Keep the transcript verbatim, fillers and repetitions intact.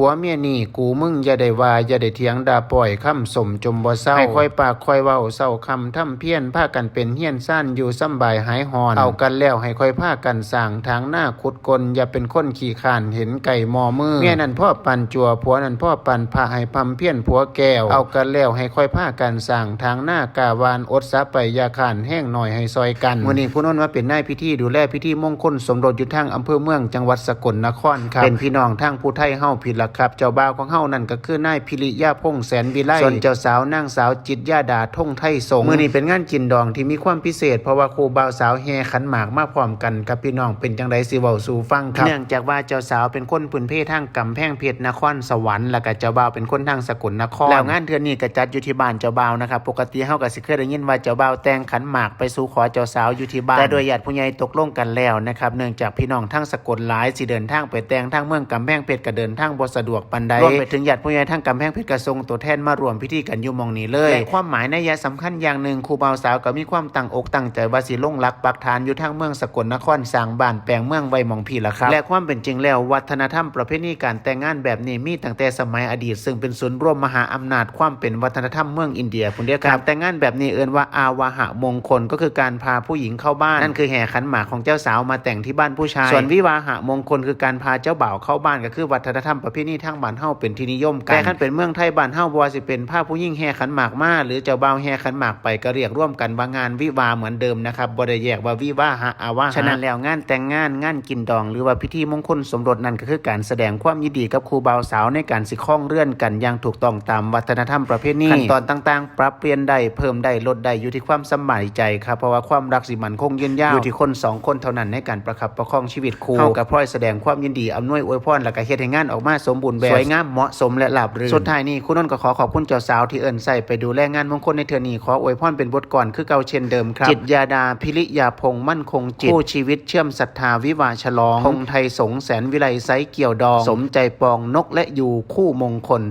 ผัวเมียนี่กูมึงอย่าได้ว่า อย่าได้เถียงด่าปล่อยคำสมจมบ่เซา ให้ค่อยปากค่อยเว้าเซาคำทำเพียร พากันเป็นเฮียนซ่านอยู่สำบายหายฮ้อน เอากันแล้วให้ค่อยพากันสร้างถางนาขุดกล อย่าเป็นคนขี้คร้านเห็นไก่มอมือ เมียนั่นพ่อปานจั่ว ผัวนั่นพ่อปานพระ ให้พร่ำเพียรผัวแก้ว เอากันแล้วให้ค่อยพากันสร้างถางนากาหว่าน อดสาไปอย่าคร้าน แฮงน้อยให้ซอยกัน มื้อนี้ครูนนท์มาเป็นนายพิธีดูแลพิธีมงคลสมรสอยู่ทางอำเภอเมืองจังหวัดสกลนครครับ เป็นพี่น้องทางผู้ไทยเฮาผิดละครับ เจ้าบ่าวของเฮานั่นก็คือนายพิริยาพงษ์แสนวิไล ส่วนเจ้าสาวนางสาวจิตยาดาทงไทยสงฆ์ มื้อนี้เป็นงานกินดองที่มีความพิเศษ เพราะว่าคู่บ่าวสาวแห่ขันหมากมาพร้อมกันครับพี่น้อง เป็นจังได๋สิเว้าสู่ฟังครับ เนื่องจากว่าเจ้าสาวเป็นคนพื้นเพทางกำแพงเพชรนครสวรรค์ แล้วก็เจ้าบ่าวเป็นคนทางสกลนคร แล้วงานเทื่อนี้ก็จัดอยู่ที่บ้านเจ้าบ่าวนะครับ ปกติเฮาก็สิเคยได้ยินว่าเจ้าบ่าวแต่งขันหมากไปสู่ขอเจ้าสาวอยู่ที่บ้าน แต่โดยญาติผู้ใหญ่ตกลงกันแล้วนะครับ เนื่องจากพี่น้องทางสกลหลาย สิเดินทางไปแต่งทางเมืองกำแพงเพชรก็เดินทางบ่สะดวกปานใด รวมไปถึงญาติผู้ใหญ่ทางกำแพงเพชรก็ส่งตัวแทนมาร่วมพิธีกันอยู่หม่องนี้เลย และความหมายนัยยะสำคัญอย่างหนึ่ง คู่บ่าวสาวก็มีความตั้งอกตั้งใจว่าสิลงหลักปักฐานอยู่ทางเมืองสกลนคร สร้างบ้านแปลงเมืองไว้หม่องพี้ล่ะครับ และความเป็นจริงแล้ว วัฒนธรรมประเพณีการแต่งงานแบบนี้มีตั้งแต่สมัยอดีต ซึ่งเป็นศูนย์รวมมหาอำนาจความเป็นวัฒนธรรมเมืองอินเดียพุ้นเด้อครับ การแต่งงานแบบนี้เอิ้นว่าอาวาหะมงคล ก็คือการพาผู้หญิงเข้าบ้าน นั่นคือแห่ขันหมากของเจ้าสาวมาแต่งที่บ้านผู้ชาย ส่วนวิวาหะมงคล คือการพาเจ้าบ่าวเข้าบ้าน ก็คือวัฒนธรรมประเพณีทางบ้านเฮาเป็นที่นิยมกัน แต่คันเป็นเมืองไทยบ้านเฮา บ่ว่าสิเป็นพาผู้หญิงแห่ขันหมากมา หรือเจ้าบ่าวแห่ขันหมากไป ก็เรียกรวมกันว่างานวิวาเหมือนเดิมนะครับ บ่ได้แยกว่าวิวาหะอาวาหะ ฉะนั้นแล้วงานแต่งงาน งานกินดอง หรือว่าพิธีมงคลสมรสนั่นก็คือการแสดงความยินดีกับคู่บ่าวสาวในการสิครองเรือนกันอย่างถูกต้องตามวัฒนธรรมประเพณี ขั้นตอนต่างๆ ปรับเปลี่ยนได้ เพิ่มได้ ลดได้ อยู่ที่ความสบายใจครับ เพราะว่าความรักสิมั่นคงยืนยาว อยู่ที่คนสองคนเท่านั้นในการประคับประคองชีวิตคู่ เฮาก็พลอยแสดงความยินดี อำนวยอวยพร แล้วก็เฮ็ดให้งานออกมาสมบูรณ์แบบ สวยงาม เหมาะสม และราบรื่น สุดท้ายนี้ครูนนท์ก็ขอขอบคุณเจ้าสาวที่เอิ้นใส่ไปดูแลงานมงคลในเทื่อนี้ ขออวยพรเป็นบทกลอนคือเก่าเช่นเดิมครับ จิตยาดา พิริยาพงษ์ มั่นคงจิต คู่ชีวิตเชื่อมศรัทธา วิวาฉลอง ธงไทยสงฆ์ แสนวิไล ไซเกี่ยวดอง สมใจปอง นกและยู คู่มงคล